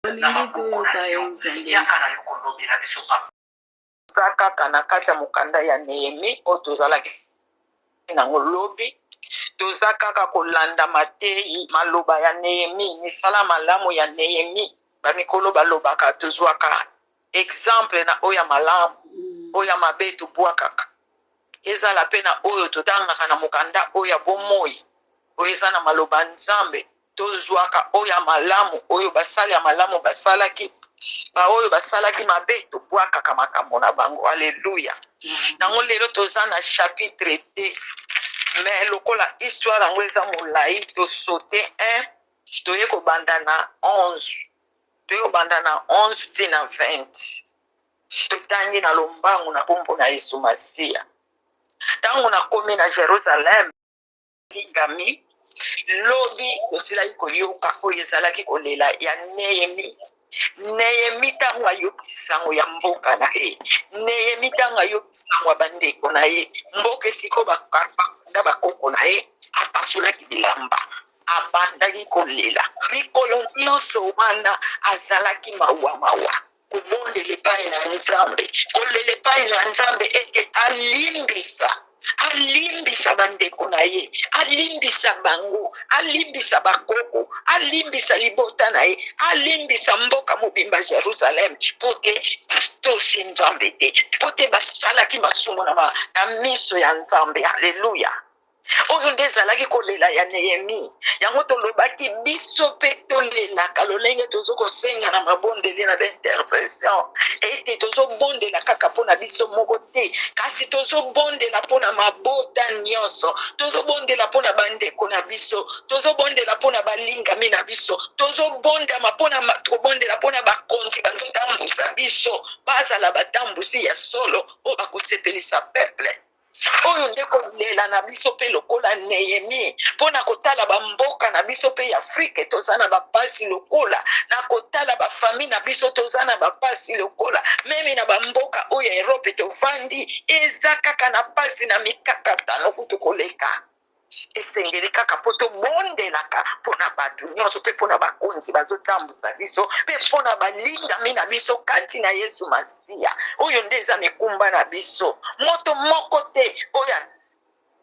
Na Tolingi maboko na toyoka yo yo, Nzambe. yaka na yo kolobela biso papa. Toza kaka na kati ya mokanda ya Nehemie oyo tozalaki nango lobi. Toza kaka kolanda mateyi, maloba ya Nehemie, misala malamu ya Nehemie. Bamikolo balobaka tozwaka exemple na oyo ya malamu, oyo ya mabe tobwakaka. Ezala pe na oyo totangaka na mokanda oyo ya bomoi, oyo eza na maloba ya Nzambe, tozwaka oyo ya malamu, oyo basali ya malamu basalaki, baoyo basalaki mabe tobwakaka makambo na bango. Aleluya! Nango lelo toza na chapitre 2, mais lokola histoire yango eza molai, tosaute 1, toye kobanda na 11, toye kobanda na 11 ti na 20. Totangi na lombangu na kombo na Yesu Masiya. Ntango nakomi na Jerusalem, lingami lobi tosilaki koyoka oyo ezalaki kolela ya Nehemi. Nehemi ntango ayoki sango ya mboka na ye, Nehemi ntango ayoki sango ya bandeko na ye, mboka esika bakunda bakoko na ye, apasolaki bilamba, abandaki kolela mikolo nyonso wana, azalaki mawa mawa. Kobondela epai na Nzambe, kolela epai na Nzambe ete alimbisa, alimbisa bandeko na ye, alimbisa bango, alimbisa bakoko, alimbisa libota na ye, alimbisa mboka mobimba Jerusalem, mpo te batosi Nzambe te, mpo te basalaki masumu na, na miso ya Nzambe. Aleluya! Oyo nde ezalaki kolela ya Nehemi. Yango tolobaki biso mpe tolelaka lolenge tozo kosenga na mabondeli na baintercession ete tozobondela kaka mpo na biso moko te, kasi tozobondela mpo na mabota nyonso, tozobondela mpo na bandeko na biso, tozobondela mpo na balingami na biso, tozobondama mpo na kobondela mpo na bakonzi bazotambusa biso, bazala batambusi ya solo oyo bakosepelisa peuple. Oyo nde kolela na biso mpe lokola Nehemie mpo na kotala bamboka na biso mpe ya Afrike toza na bapasi lokola na kotala bafami na biso toza na bapasi lokola meme na bamboka oyo ya Europe tovandi eza kaka na pasi na mikakatano kutu koleka. Esengeli kaka mpo tobondelaka mpo na bato nyonso mpe mpo na bakonzi bazotambusa biso mpe mpo na balingami na biso kati na Yesu Masiya. Oyo nde eza mikumba na biso. Moto moko te oyo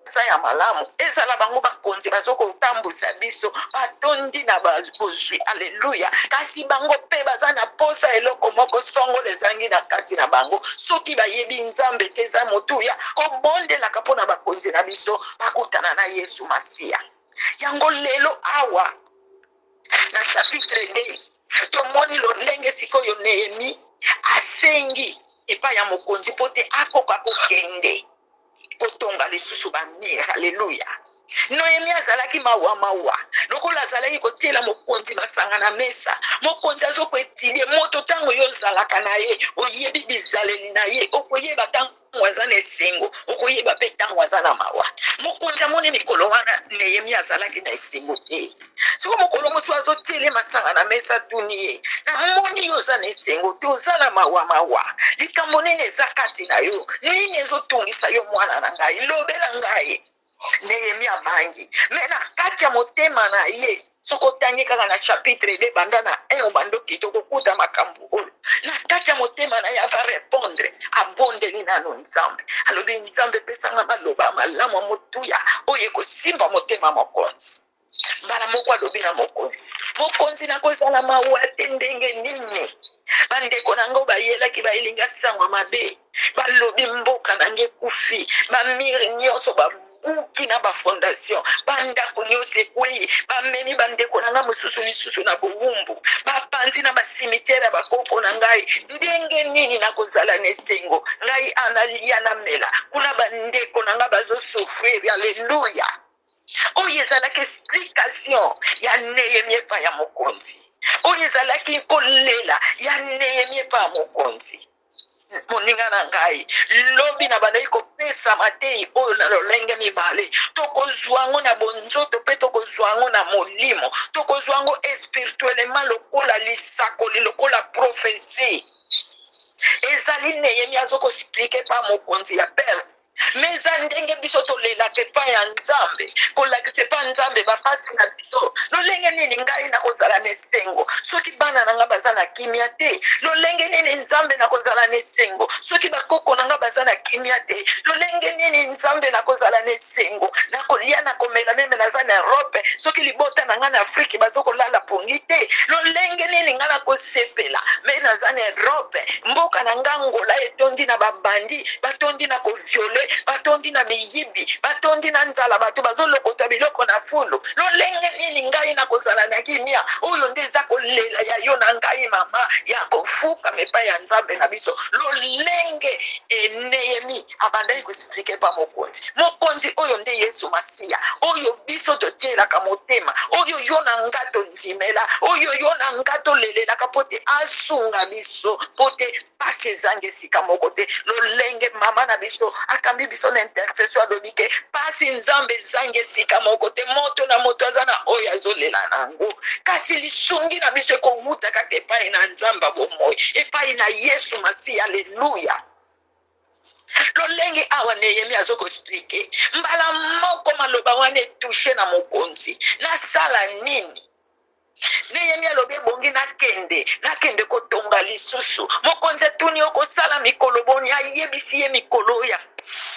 aza ya malamu, ezala bango bakonzi bazokotambusa biso, batondi na bozwi, aleluya, kasi bango mpe baza na posa eloko moko songolo ezangi na kati na bango. Soki bayebi Nzambe te, eza motuya kobondelaka mpo na bakonzi na biso bakutana na Yesu Masiya. Yango lelo awa na chapitre 2 tomoni lolenge sikoyo Nehemi asengi epai ya mokonzi mpo te akoka kokende kotonga lisusu bamire. Aleluya! Noemi azalaki mawa mawa lokola azalaki kotiela mokonzi masanga na mesa. Mokonzi azokoetidie moto ntango yo ozalaka na ye, oyebi bizaleli na ye, okoyeba ntango aza na esengo, okoyeba mpe ntango aza na mawa. Mokonzi amoni mikolo wana Nehemia azalaki na esengo te. Soko mokolo mosusu azotiele masanga na mesa, atuni ye, namoni yo oza na esengo te, oza na mawa mawa, likambo nini eza kati na yo? Nini ezotungisa yo mwana na ngai? Lobela ngai. Nehemie abangi, me na kati ya motema na ye, soki otangi kaka na chapitre 2 banda na 1 obanda okita, okokuta makambo oyo na kati ya motema na ye. Ava repondre, abondeli nano Nzambe, alobi, Nzambe pesanga maloba malamu ya motuya oyo ekosimba motema mokonzi. Mbala moko alobi na mokonzi, mokonzi, nakozala mawa te ndenge nini? Bandeko na ngai bayelaki bayelinga sango mabe, balobi mboka na ngai ekufi, bamire nyonso babuki na bafondation, bandako nyonso ekwei, bamemi bandeko na ngai mosusu lisusu na bowumbu, bapanzi na basimitiere ya bakoko na ngai. Ndenge nini nakozala na esengo? Ngai analia namela kuna, bandeko na ngai bazosouffrir. Aleluya! Oyo ezalaki explication ya Nehemie epai ya mokonzi. Oyo ezalaki kolela ya Nehemie epai ya mokonzi. Moninga na ngai, lobi na bandaki kopesa mateyi oyo na lolenge mibale. Tokozwa yango na bonzoto mpe tokozwa yango na molimo. Tokozwa yango espirituellement lokola lisakoli, lokola prophetie. Ezali Nehemia azo ko expliquer epai mokonzi ya Perse, me eza ndenge biso tolelaka epai ya Nzambe, kolakisa epai Nzambe bapasi na biso. Lolenge nini ngai nakozala na esengo soki bana na ngai baza na kimia te? Lolenge nini Nzambe nakozala na esengo soki bakoko na ngai baza na kimia te? Lolenge nini Nzambe nakozala na esengo nakolia na komela meme naza na Europe soki libota na ngai na Afrike bazo kolala pongi te? Lolenge nini ngai nakosepela me naza na Europe, mboka na ngai Angola etondi na babandi, batondi na koviole, batondi na miyibi, batondi na nzala, bato bazolokota biloko na fulu. Lolenge nini ngai nakozala na kimia? Oyo nde eza kolela ya yo na ngai mama, ya kofukama epai ya Nzambe na biso. Lolenge Nehemi abandaki koexplike epa mokonzi, mokonzi oyo nde Yesu Masiya, oyo biso totielaka motema, oyo yo na nga tondimela, oyo yo na nga tolelelaka mpo te asunga biso, mpo te pasi ezanga esika moko te. Lolenge mama na biso akambi biso na intercession, alobi ke pasi Nzambe ezanga esika moko te, moto na moto aza na oyo azolela na yango, kasi lisungi na biso ekowuta kaka epai na Nzambe ya bomoi, epai na Yesu Masiya. Aleluya! Lolenge awa Nehemia azo ko expliquer mbala moko maloba wana etouche na mokonzi, nasala nini? Nehemia alobi ebongi nakende, nakende kotonga lisusu. Mokonzi atuni okosala mikolo boni? Ayebisi ye mikolo ya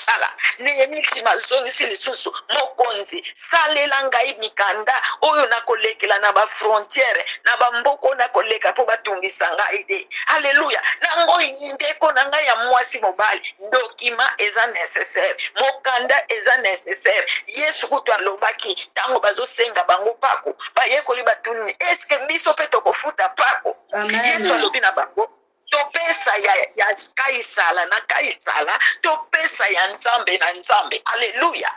kala. Nehemia nsima azongisi lisusu, mokonzi, salela ngai mikanda oyo nakolekela na ba frontiere, na bamboka oyo nakoleka mpo batungisa ngai te. Aleluya! Nango ndeko na ngai ya mwasi mobali, document eza necessaire, mokanda eza necessaire. Yesu kutu alobaki ntango bazosenga bango pako, bayekoli batuni, eske biso mpe tokofuta pako? Yesu alobi na bango, topesa ya, ya Kaisala na Kaisala, topesa ya Nzambe na Nzambe. Aleluya!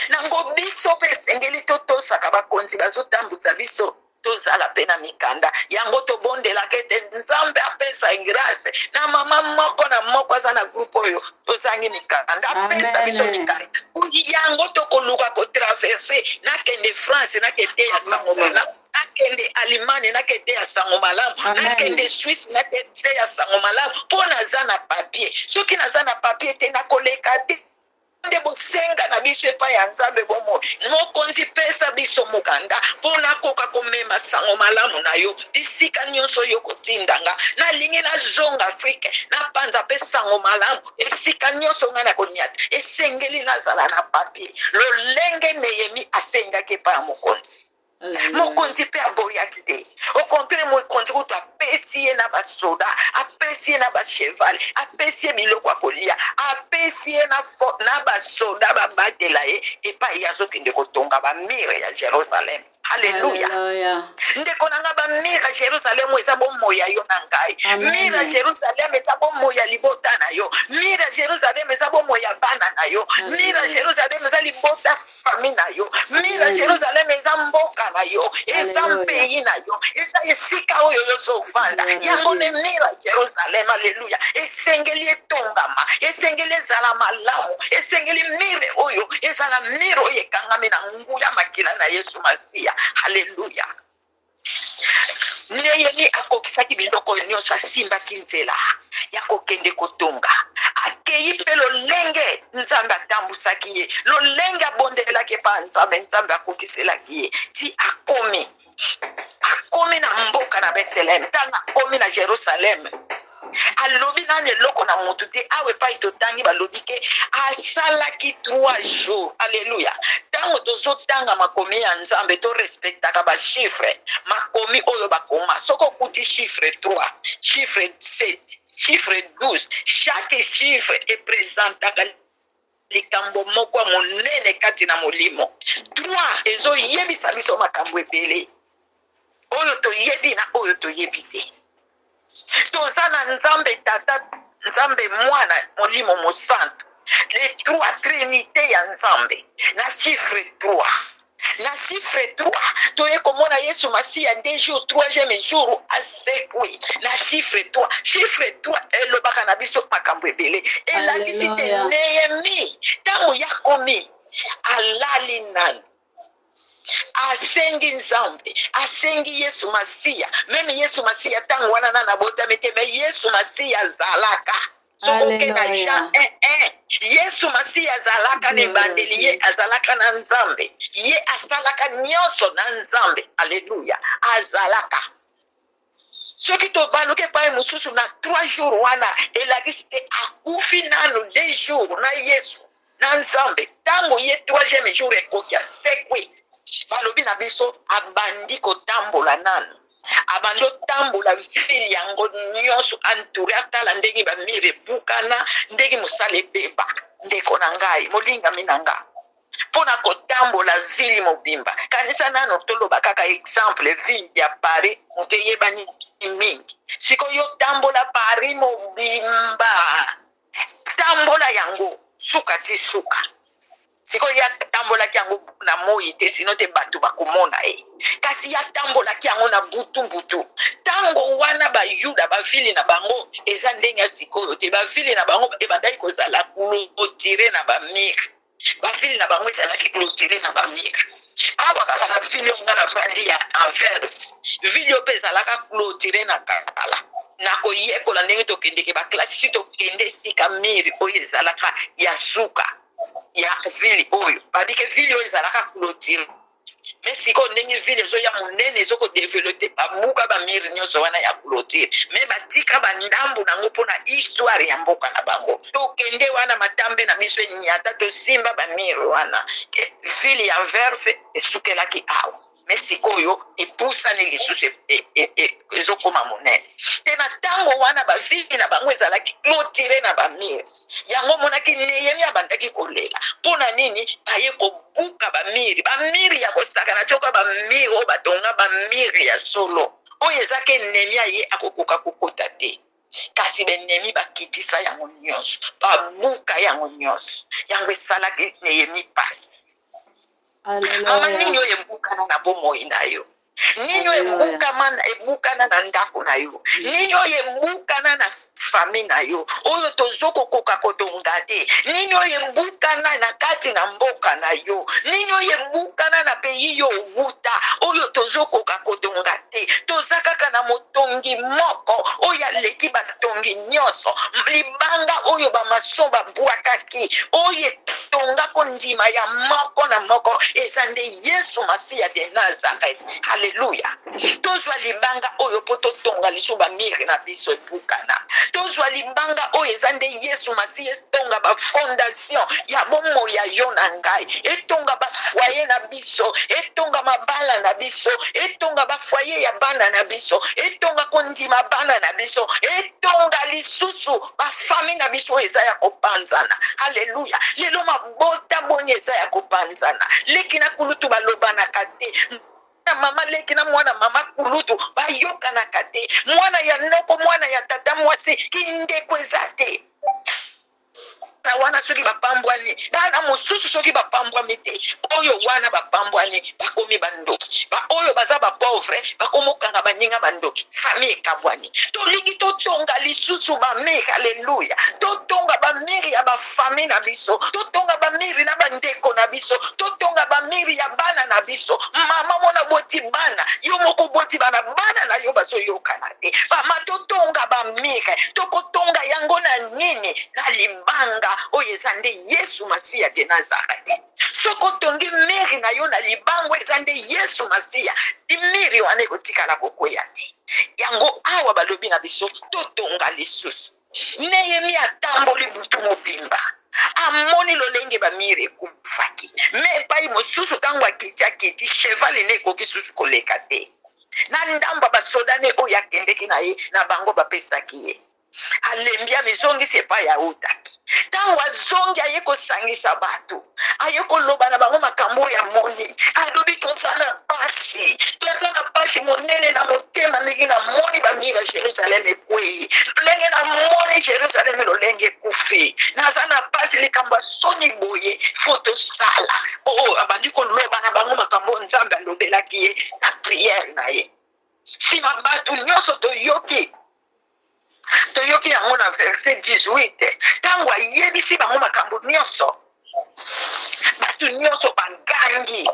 Nango biso mpe esengeli totosaka bakonzi bazotambusa biso, tozala mpe na mikanda yango. Tobondelaka ete Nzambe apesa grâce na mama moko na moko aza na groupe oyo tozangi mikanda, apesa biso mikanda yango. Tokoluka kotraverse, nakende France nakende ya sango malamu, nakende Allemagne nakende ya sango malamu, nakende Suisse nakende ya sango malamu, mpo naza na papier. Soki naza na papier te, nakoleka te. Nde bosenga na biso epai ya Nzambe bomoi, Mokonzi, pesa biso mokanda mpo nakoka komema sango malamu na yo bisika nyonso yo kotinda nga. Nalingi nazonga Afrike, napanza mpe sango malamu esika nyonso ngai nakoniata. Esengeli nazala na papier, lolenge Nehemi asengaki epai ya mokonzi. Mokonzi mpe aboyaki te. Au contraire, mokonzi kutu apesi ye na basoda, apesi ye na bacheval, apesi ye biloko ya kolia, apesi ye na, na basoda babatela ye epai ye azokende kotonga bamire ya Jerusalem. Haleluya! Ndeko na ngai, bamire ya Jerusalem eza bomoi ya yo na ngai. Mire ya Jerusalem eza bomoi ya libota na yo. Mire ya Jerusalem eza bomoi ya bana na yo. Mire ya Jerusalem eza libota famille na yo. Mire ya Jerusalem eza mboka na yo, eza mpei na yo, eza esika oyo yo ozofanda. Yango nde mire ya Jerusalem. Aleluya! Esengeli etongama, esengeli ezala malamu, esengeli mire oyo ezala mire oyo ekangami na nguya makila na Yesu Masiya. Aleluya! Nehemi akokisaki biloko oyo nyonso, asimbaki nzela ya kokende kotonga. Akei mpe lolenge Nzambe atambusaki ye, lolenge abondelaki epai ya Nzambe, Nzambe akokiselaki ye ti akomi akomi na mboka na Bethlem. Ntango akomi na Jerusalem, alobi nani eloko na motu te. Awa epai totangi balobi ke asalaki 3 jours. Aleluya! Ntango tozotanga makomi ya Nzambe, torespektaka bachiffre, makomi oyo bakoma. Soki okuti chiffre 3, chiffre 7, chiffre 12, chaque chiffre epresentaka likambo moko ya monene kati na molimo. 3 ezoyebisa biso makambo ebele oyo toyebi na oyo toyebi te. Toza na Nzambe Tata, Nzambe Mwana, Molimo Mosantu, les trois trinité ya Nzambe na chiffre 3. Na chiffre 3 toye komona Yesu Masiya deux jours, troisième jour asekwi na chiffre 3. Chiffre 3 elobaka na biso makambo ebele, elakisi te Nehemi ntango yakomi alali nanu. Asengi Nzambe, asengi Yesu Masiya. Meme Yesu Masiya ntango wana nana abotami te, me Yesu Masiya azalaka. Soki oke na Jean 1 1, Yesu Masiya azalaka na ebandeli, ye azalaka na Nzambe, ye asalaka nyonso na Nzambe. Aleluya, azalaka. Soki tobaluki epai mosusu na 3 jours wana, elakisi te akufi nanu 2 jours na Yesu na Nzambe. Ntango ye 3e jour ekoki, asekwi, balobi na biso abandi kotambola nanu, abandi otambola ville yango nyonso, entouré, atala ndenge bamire ebukana, ndenge mosala ebeba. Ndeko na ngai, molingami na nga, mpo na kotambola ville mobimba, kanisa nano, toloba kaka exemple, ville ya Paris, moto eyebani mingi. Sikoyo tambola Paris mobimba, tambola yango suka ti suka. Sikoyo ye atambolaki yango na moi te, sino te bato bakomona ye, kasi ye atambolaki yango na butu butu. Ntango wana Bayuda, bavile na bango eza ndenge ya sikoyo te. Bavile na bango ebandaki kozala clôturé na bamire, bavile na bango ezalaki clôturé na bamire. Awa kaka na ville oyo nga navandi ya Anvers, ville oyo mpe ezalaka clôturé na kala. Na koyekola ndenge tokendeke baklasi, si tokende esika mire oyo ezalaka ya suka ya ville oyo, babike ville oyo ezalaka clôturé. Me sikoyo ndenge ville ezoya monene, ezokodevelope, babuka bamire nyonso wana ya clôture, me batika bandambu nango mpona histoire ya mboka na bango. Tokende wana, matambe na biso enyata, tosimba bamire wana. Ville ya Anvers esukelaki awa, me sikoyo epusani lisusu, ezokoma monene te. Na ntango wana bavile na bango ezalaki clôturé na bamire. Yango omonaki Nehemi abandaki kolela mpo na nini? Baye kobuka bamiri, bamiri ya kosakana te, oka bamiri oyo batonga, bamiri ya solo oyo ezaka enemi aye akokoka kokota te. Kasi benemi bakitisa yango nyonso, babuka yango nyonso. Yango esalaki Nehemi pasi. Mama, nini oyo ebukana na bomoi na yo? Nini oyo ebukana na ndako na yo? Nini oyo ebukana na famille na yo oyo tozokokoka kotonga te? Nini oyo ebukana na kati na mboka na yo? Nini oyo ebukana na pays yo owuta oyo tozokoka kotonga te? Toza kaka na motongi moko oyo aleki batongi nyonso, libanga oyo bamason babwakaki, oyo etonga kondima ya moko na moko, eza nde Yesu Masiya de Nazareth. Halleluya! Tozwa libanga oyo mpo totonga lisusu bamire na biso ebukana. Tozwa libanga oyo eza nde Yesu Masiya, etonga bafondation ya bomoi ya yo na ngai, etonga bafoye na biso, etonga mabala na biso, etonga bafoye ya bana na biso, etonga kondima bana na biso, etonga lisusu bafami na biso oyo eza ya kopanzana. Halleluya! Lelo mabota boni eza ya kopanzana? Leki na kulutu balobanaka te, na mama leki na mwana mama kulutu bayokanaka te, mwana ya noko, mwana ya tata mwasi, kindeko eza te. Na wana soki bapambwani, bana mosusu soki bapambwami te, oyo wana bapambwani bakomi bandoki, baoyo baza bapauvre bakomokanga baninga bandoki, famille ekabwani. Tolingi totonga lisusu bamire. Aleluya! Totonga bamire ya bafamille na biso, totonga bamire na bandeko na biso, totonga bamire ya bana na biso. Mama mona boti bana, yo moko boti bana, bana na yo bazoyokana te. Mama, totonga bamire. Tokotonga yango na nini? Na libanga oyo eza nde Yesu Masiya de Nazareth. Soki otongi mire na yo na libanga eza nde Yesu Masiya, mire wana ekotikala kokweya te. Yango awa balobi na biso totonga lisusu. Nehemi atamboli butu mobimba, amoni lolenge bamire ekufaki. Me epai mosusu, ntango akiti, akiti cheval ne ekoki susu koleka te. Na ndambo ya basoda ne oyo akendeki na ye na bango bapesaki ye, alembi, amizongisi epai autaki. Ntango azongi, aye kosangisa bato, aye koloba na bango makambo oyo amoni. Alobi: toza na pasi, toza na pasi monene na motema, ndenge namoni bamire ya Jerusalem ekwei, ndenge namoni Jerusalem lolenge ekufi, naza na pasi, likambo ya soni boye, fo tosala oyo. Abandi koloba na bango makambo oyo Nzambe alobelaki ye na priere na ye. Nsima bato nyonso toyoki yango na verset 18. Ntango ayebisi bango makambo nyonso, bato nyonso bagangi.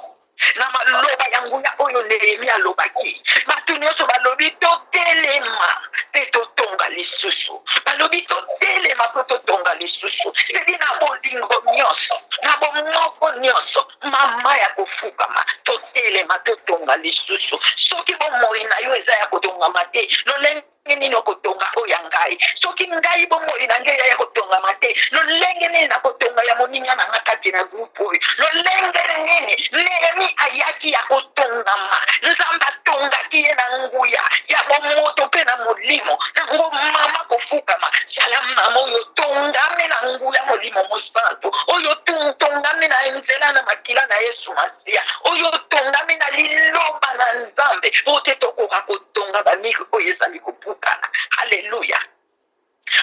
Na maloba ya nguya oyo Nehemia alobaki, bato nyonso balobi totelema mpe totonga lisusu. Balobi totelema mpe totonga lisusu. Sedi na bolingo nyonso, na bomoko nyonso, mama ya kofukama, totelema totonga lisusu. Soki bomoi na yo eza ya kotongama te, lolenge nini okotonga oyo ya ngai? Soki ngai bomoi na ngai ya kotongama te, lolenge nini nakotonga ya moninga na ngai kati na groupe oyo? Lolenge nini Nehemi ayaki ya kotongama? Nzambe atongaki ye na nguya ya bomoto mpe na molimo. Yango mama kofukama, zala mama oyo otongami na nguya Molimo Mosantu, oyo otongami na nzela na makila na Yesu Masiya, oyo otongami na liloba na Nzambe, mpo te tokoka kotonga bamiki oyo ezali kopukana. Haleluya!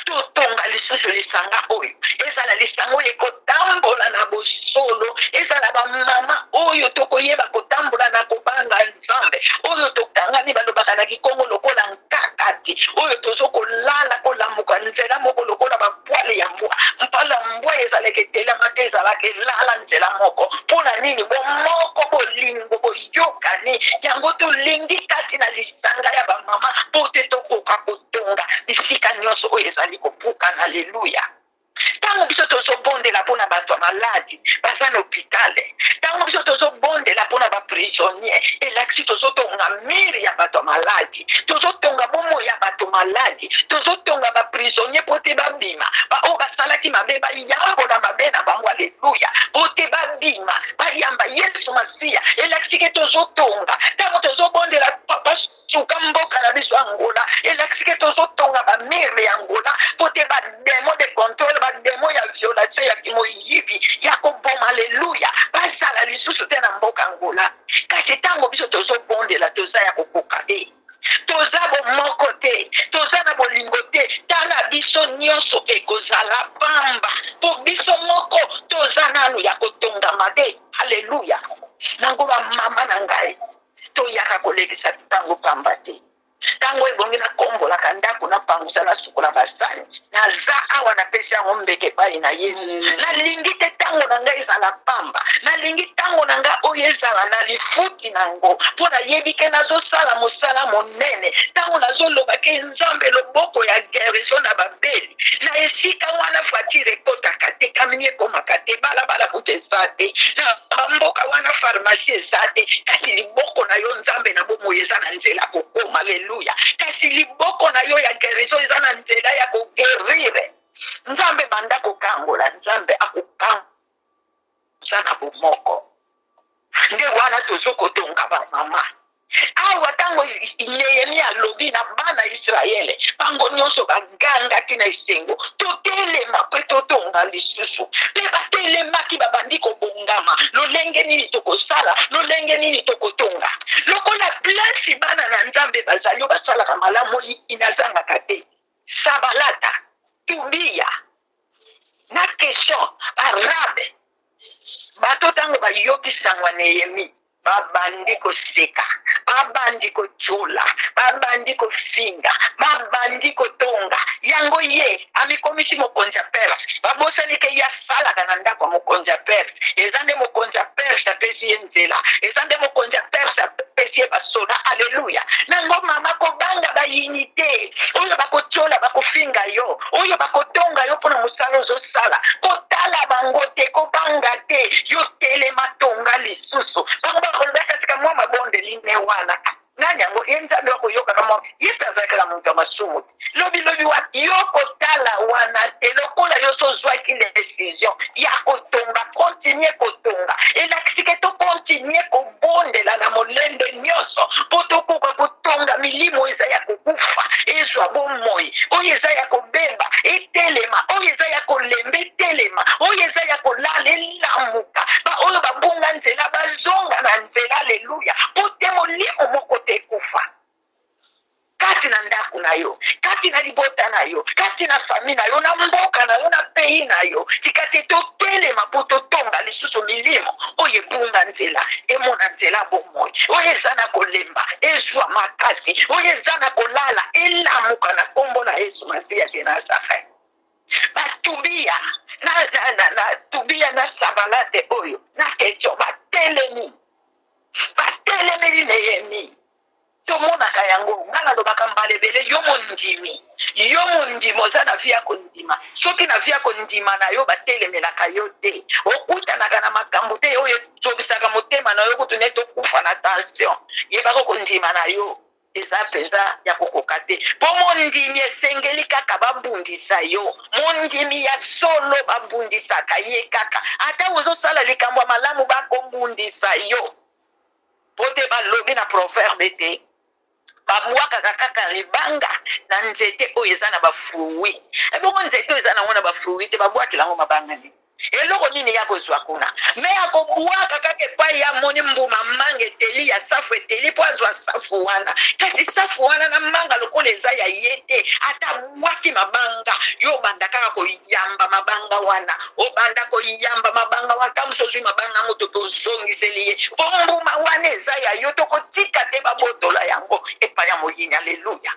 Totonga lisusu lisanga oyo, ezala lisanga oyo ekotambola na bosolo, ezala bamama oyo tokoyeba kotambola na kobanga Nzambe, oyo tokangami, balobaka na Kikongo lokola nkakati, oyo tozo kolala kolamuka nzela moko lokola bapwale ya mbwa. Mpala mbwa ezalaka etelama te, ezalaka elala nzela moko. Mpo na nini? Bomoko, bolingo, boyokani, yango tolingi kati na lisanga ya bamama, mpo te tokoka kotonga bisika nyonso oyo ezali kopukana. Aleluya! Ntango biso tozobondela mpo na bato ya maladi baza na hopitale, ntango biso tozobondela mpo na baprisonnier, elakisi tozotonga mire ya bato ya maladi, tozotonga bomoi ya bato maladi, tozotonga baprisonnier mpo te babima, baoyo basalaki mabe bayambola mabe na bango. Aleluya! Mpo te babima, bayamba Yesu Masiya. Elakisi ke tozotonga. Ntango tozobondela papa suka mboka na biso Angola, elakisi ke tozotonga ba mire ya Angola po te ba demo de controle, ba demo ya violation, ya kimoyibi, ya koboma, aleluya, bazala lisusu te na mboka Angola. Kasi ntango biso tozobondela, toza ya kokoka te, toza bomoko te, toza na bolingo te, tala biso nyonso ekozala pamba, po biso moko toza nanu ya kotongama te. Aleluya! Nango ba mama na ngai, Toyaka kolekisa ntango pamba te. Ntango ebongi nakombolaka ndako, napangusa, nasukola basani. Naza awa, napesi yango mbeka epai na Yesu. Nalingi te ntango na ngai ezala pamba. Nalingi ntango na ngai oyo ezala na lifuti na yango, mpo nayebi ke nazosala mosala monene. Ntango nazoloba ke Nzambe, loboko ya guerison na babeli, na esika wana voiture ekotaka te, camion ekomaka te, balabala kutu eza te, na bamboka wana pharmacie eza te, kasi liboko na yo Nzambe na bomoi eza na nzela kokoma. Aleluya! Kasi liboko na yo ya guerison eza na nzela ya koguerire. Nzambe banda kokangola, Nzambe akokangola na bomoko. Nde wana tozo kotonga bamama awa. Ntango Nehemia alobi na bana Israele, bango nyonso bagangaki na esengo, totelema mpe totonga lisusu. Mpe batelemaki, babandi kobongama lolenge nini tokosala, lolenge nini tokotonga. Lokola place bana na Nzambe bazali oyo basalaka malamu, oyini azangaka te. Sabalata, Tubiya na question arabe, bato ntango bayoki sango ya Nehemie, babandi koseka, babandi kotyola, babandi kofinga, babandi kotonga. Yango ye amikomisi mokonzi ya Perse. Babosani ke ye asalaka na ndako ya mokonzi ya Perse. Eza nde mokonzi ya Perse apesi ye nzela, eza nde mokonzi ya Perse apesi ye basoda. Aleluya! Nango mama, kobanga bayini te, oyo bakotyola, bakofinga yo, oyo bakotonga yo mpo na mosala ozosala. Kotala bango te, kobanga te, yo telema, tonga lisusu. Bango bakoloba katika mwa mabondeli ne wana, nani yango ye Nzambe akoyokaka mwa Yesu azalaki na moto ya masumu te. Lobi lobi wana yo kotala wana te, lokola yo sozwaki decision ya kotonga, continue kotonga. Elakisi ke to continue kobondela na molende nyonso mpo tokoka kotonga milimo eza ya kokufa ezwa bomoi, oyo eza ya kobeba etelema, oyo eza ya kolemba etelema, oyo eza ya kolala elamuka, baoyo babunga nzela bazonga na nzela. Aleluya! Mpo te molimo moko te ekufa kati na ndako na yo, kati na libota na yo, kati na fami na yo, na mboka na yo, na pays na yo. Tika te totelema mpo totonga lisusu milimo oyo ebunga nzela emona nzela bomoi, oyo eza na kolemba ezwa makasi, oyo eza na kolala elamuka na nkombo na Yesu Masiya de Nazareth. Batubiya na, na, na, na, Tubiya na Sabalate oyo na Ketio batelemi. Tomonaka yango. Nga nalobaka mbala ebele, yo mondimi, yo mondimi oza na vie ya kondima. Soki na vie ya kondima na yo batelemelaka yo te, okutanaka na makambo te oyo ezokisaka motema na yo kutu neti okufa na tension, yebaka kondima na yo eza mpenza ya kokoka te. Mpo mondimi esengeli kaka babundisa yo. Mondimi ya solo babundisaka ye kaka, ata ozosala likambo ya malamu bakobundisa yo. Mpo te balobi na proverbe ete babwakaka kaka libanga na nzete oyo eza na bafruit. Ebongo nzete oyo eza nango na bafruit te, babwakela yango mabanga nini? Eloko nini ya kozwa kuna? Me akobwaka kaka epai ya moni mbuma manga eteli ya safu eteli mpo azwa safu wana. Kasi safu wana na manga lokola eza ya ye te, ata abwaki mabanga, yo obanda kaka koyamba mabanga wana, obanda koyamba mabanga wana. Ntango mosusu ozwi mabanga yango to mpe ozongiseli ye, mpo mbuma wana eza ya yo, tokotika te babotola yango epai ya moyini. Aleluya!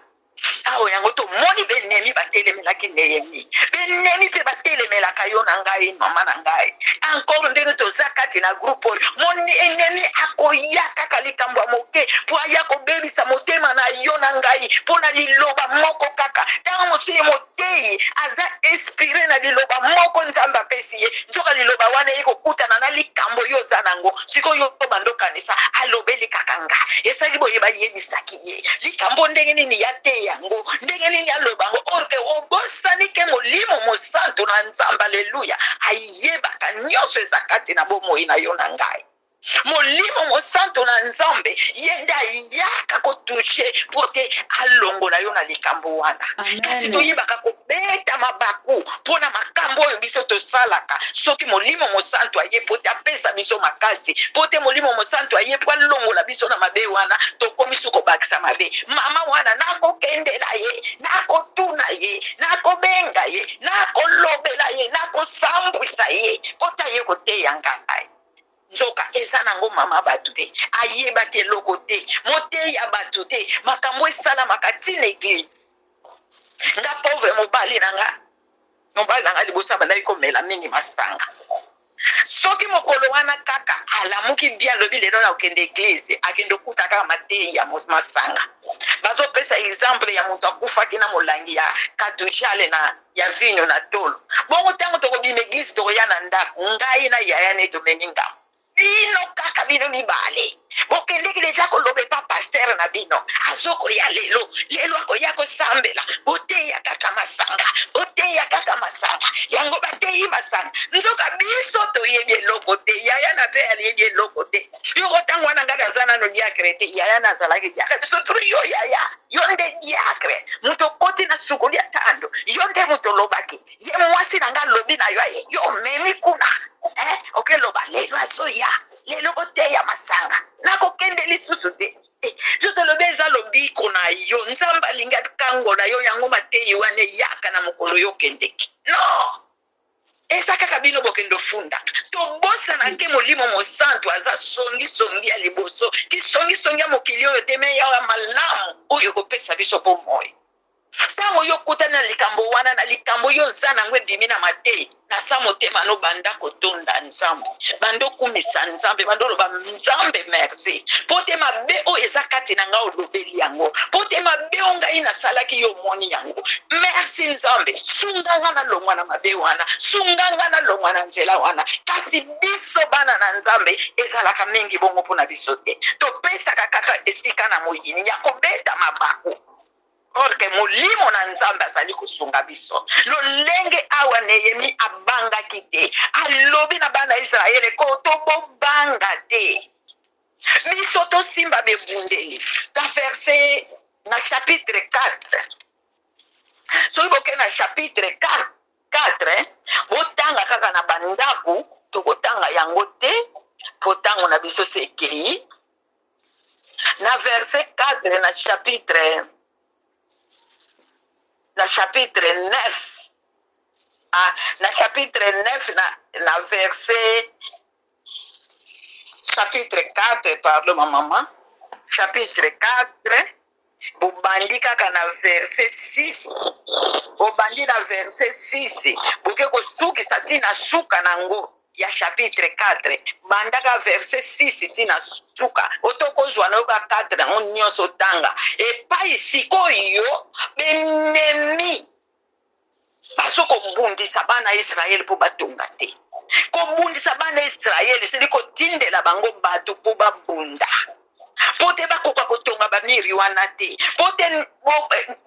Awa yango tomoni benemi batelemelaki Nehemi, benemi mpe batelemelaka yo na ngai, mama na ngai. Encore ndenge toza kati na groupe oyo, moni enemi akoya kaka likambo ya moke mpo aya kobebisa motema na yo na ngai mpo na liloba moko kaka. Ntango mosusu ye moteyi aza inspire na liloba moko Nzambe apesi ye, nzoka liloba wana eye kokutana na likambo yo oza nango sikoyo, yo banda okanisa alobeli kaka nga, esali boye bayebisaki ye likambo ndenge nini ya te yango ndenge nini aloba yango, or ke obosani ke Molimo Mosantu na Nzambe, aleluya, ayebaka nyonso eza kati na bomoi na yo na ngai. Molimo Mosantu na Nzambe ye nde ayaka kotushe mpo te alongola yo na likambo wana. Kasi toyebaka kobeta mabaku mpo na makambo oyo biso tosalaka. Soki Molimo Mosantu aye mpo te apesa biso makasi, mpo te Molimo Mosantu aye mpo alongola biso na mabe wana, tokomi su kobakisa mabe. Mama wana nakokendela ye, nakotuna ye, nakobenga ye, nakolobela ye, nakosambwisa ye mpo te aye koteya ngai. Nzoka eza nango mama bato te, ayebaki eloko te, moteyi ya bato te, makambo esalamaka ti na eglise. Nga pauvre mobali na nga, mobali na nga liboso abandaki komela mingi masanga. Soki mokolo wana kaka alamuki bien, alobi lelo na kokende eglise, akende okuta kaka mateyi ya masanga. Bazopesa exemple ya moto akufaki na molangi ya katujale na ya vino na tolo. Bongo ntango tokobima eglise, tokoya na ndako, ngai na yaya ne tomemi ngambo. Bino kaka bino mibale bokendeki deja koloba epa pasteur na bino, azokoya lelo, lelo akoya kosambela, boteya kaka masanga, boteya kaka masanga, yango bateyi masanga. Nzoka biso toyebi eloko te, yaya na pe ayebi eloko te. Yoko ntango wana ngai naza nano diacre te, yaya nazalaki diacre. Biso tru yo yaya, yo nde diacre, moto okoti na sukuli ya tando, yo nde moto olobaki, ye mwasi na ngai alobi na yo aye, yo omemi kuna eh, okeloba lelo azoya, lelo boteya masanga, nakokende lisusu te. Eh, yo tolobi eza lobiko na yo, Nzambe alingi akangola yo, yango mateyi wana eyaka na mokolo yo okendeki. Non, eza kaka bino bokende ofunda. Tobosana ke Molimo Mosantu aza songisongi ya liboso, kisongisongi ya mokili oyo te, me ya malamu oyo ekopesa biso bomoi. Ntango yo okutani na likambo wana, na likambo yo oza nango ebimi na mateyi, nasa motema no, banda kotonda Nzambe, banda okumisa Nzambe, banda oloba Nzambe merci mpo te mabe oyo eza kati na ngai olobeli yango, mpo te mabe oyo ngai nasalaki yo omoni yango. Merci Nzambe, sunga nga nalongwa na mabe wana, sunga nga nalongwa na nzela wana. Kasi biso bana na Nzambe ezalaka mingi bongo mpo na biso te, topesaka kaka esika na moyini ya kobeta mabaku, or ke Molimo na Nzambe azali kosunga biso. Lolenge awa Nehemi abangaki te, alobi na bana Israele ko tobobanga te, biso tosimba bebundeli. Na verset na chapitre 4, soki boke na chapitre 4, botanga kaka na bandako, tokotanga yango te mpo ntango na biso se ekei. Na verset 4 na chapitre 9, ah, na chapitre 9 na verset chapitre 4, pardon ma maman, chapitre 4, bobandi kaka na verset 6, bobandi na verset 6, boke kosukisa ti na suka nango. ya chapitre 4, bandaka verset 6 ti na suka, otokozwa na yo ba 4 yango nyonso otanga epai sikoyo benemi bazo kobundisa bana Israele mpo batonga te. Kobundisa bana Israele esili kotindela bango bato mpo babunda, mpo te bakoka kotonga bamiri wana te, mpo te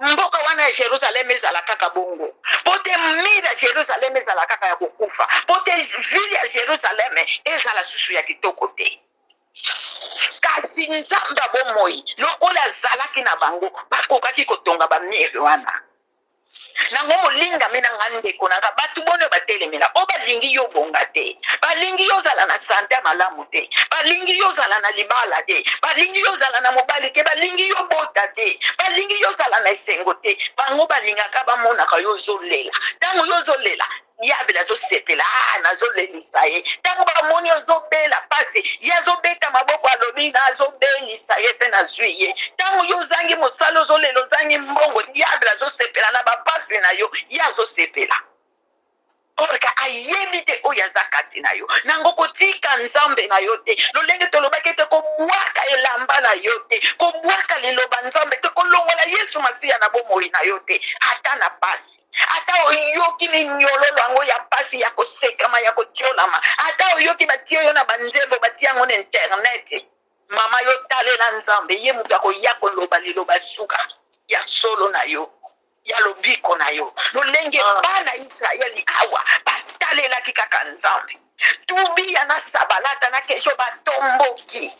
mboka wana ya Jerusalem ezala kaka bongo, mpo te mire ya Jerusalem ezala kaka ya kokufa, mpo te ville ya Jerusalem ezala susu ya kitoko te. Kasi Nzambe ya bomoi lokola azalaki na bango, bakokaki kotonga bamire wana. Nango molingami na nga, ndeko na nga, bato boni oyo batelemela oyo balingi yo obonga te, balingi yo ozala na sante ya malamu te, balingi yo ozala na libala te, balingi yo ozala na mobali te, balingi yo obota te, balingi yo ozala na esengo te. Bango balingaka bamonaka yo ozolela. Ntango yo ozolela, diable azosepela, ah, nazolelisa ye. Ntango bamoni ozobela pasi, ye azobeta maboko, alobi nazobelisa ye, se nazwi ye. Ntango yo ozangi mosala, ozolela, ozangi mbongo, diable azosepela na bapasi na yo, ye azosepela. Orka ayebi te oyo aza kati na yo. Nango kotika Nzambe na yo te, lolenge tolobaki ete kobwaka elamba na yo te, kobwaka liloba Nzambe te, kolongola Yesu Masiya na bomoi na yo te, ata na pasi, ata oyoki minyololo yango ya pasi, ya kosekama, ya kotiolama, ata oyoki batie yo na banzembo, batie yango na internet. Mama, yo talela Nzambe, ye moto akoya koloba liloba suka ya solo na yo, ya lobiko na yo. Lolenge bana Israeli awa batalelaki kaka Nzambe. Tubiya na Sabalata na Kesho batomboki,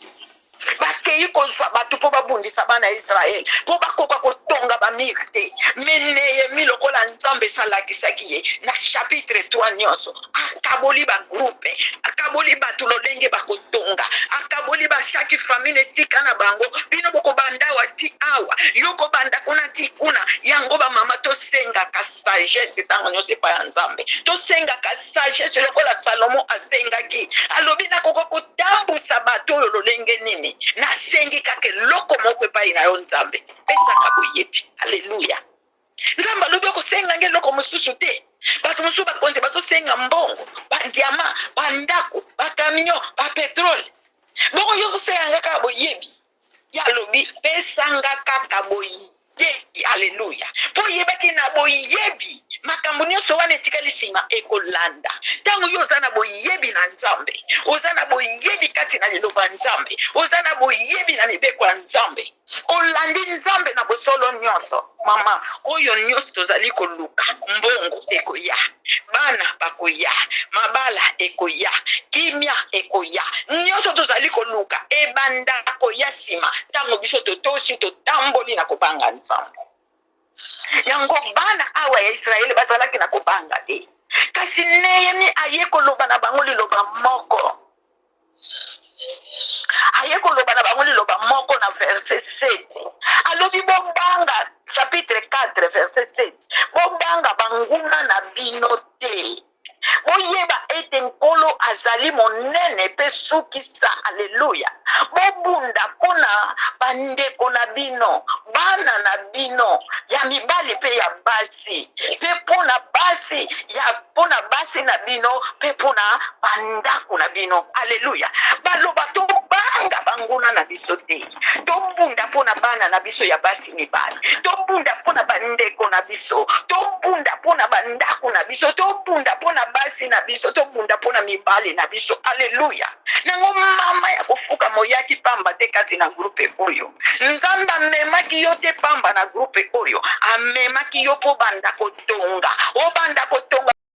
bakei kozwa bato mpo babundisa bana ya Israele mpo bakoka kotonga bamire te. Me Nehemi, lokola Nzambe esalakisaki ye na chapitre 3 nyonso, akaboli bagroupe, akaboli bato lolenge bakotonga, akaboli ba chaque famille na esika na bango. Bino bokobanda awa ti awa, yo kobanda kuna ti kuna. Yango bamama, tosengaka sagesse ntango nyonso epai ya Nzambe, tosengaka sagesse lokola Salomo asengaki. Alobi, nakoka kotambusa bato oyo lolenge nini? Nasengi kaka eloko moko epai na yo Nzambe, pesaka boyebi. Aleluya. Nzambe alobi, okosenga nge eloko mosusu te. Bato mosusu bakonzi bazosenga mbongo, badiama, bandako, bakamion, bapetrole, bongo yo ozosenga nga kaka boyebi. Ye alobi, pesanga kaka boyebi. Aleluya. Mpo oyebaki na boyebi makambo nyonso wana etikali nsima ekolanda. Ntango yo oza na boyebi na Nzambe, oza na boyebi kati na liloba Nzambe, oza na boyebi na mibeko ya Nzambe, olandi Nzambe na bosolo nyonso, mama, oyo nyonso tozali koluka, mbongo ekoya, bana bakoya, mabala ekoya, kimia ekoya, nyonso tozali koluka ebanda koya nsima ntango biso totosi, totamboli na kobanga Nzambe. Yango bana awa ya Israele bazalaki na kobanga te, kasi Nehemi aye koloba na bango liloba moko, aye koloba na bango liloba moko na verset 7. Alobi, bobanga, chapitre 4 verset 7, bobanga banguna na bino te, boyeba ete Nkolo azali monene mpe sukisa. Aleluya. Bobunda mpona bandeko na bino, bana na bino ya mibali mpe ya basi, mpe mpona basi ya mpona basi na bino, mpe mpona bandako na bino. Aleluya. Baloba, tobanga banguna na biso te, tobunda mpona bana na biso ya basi mibali, tobunda mpona bandeko na biso, tobunda mpona bandako na biso, tobunda mpona basi na biso, tobunda mpona mibali na biso. Aleluya. Nango mama ya kofuka moyaki pamba te kati na groupe oyo. Nzambe amemaki yo te pamba na groupe oyo, amemaki yo mpo banda kotonga, obanda kotonga.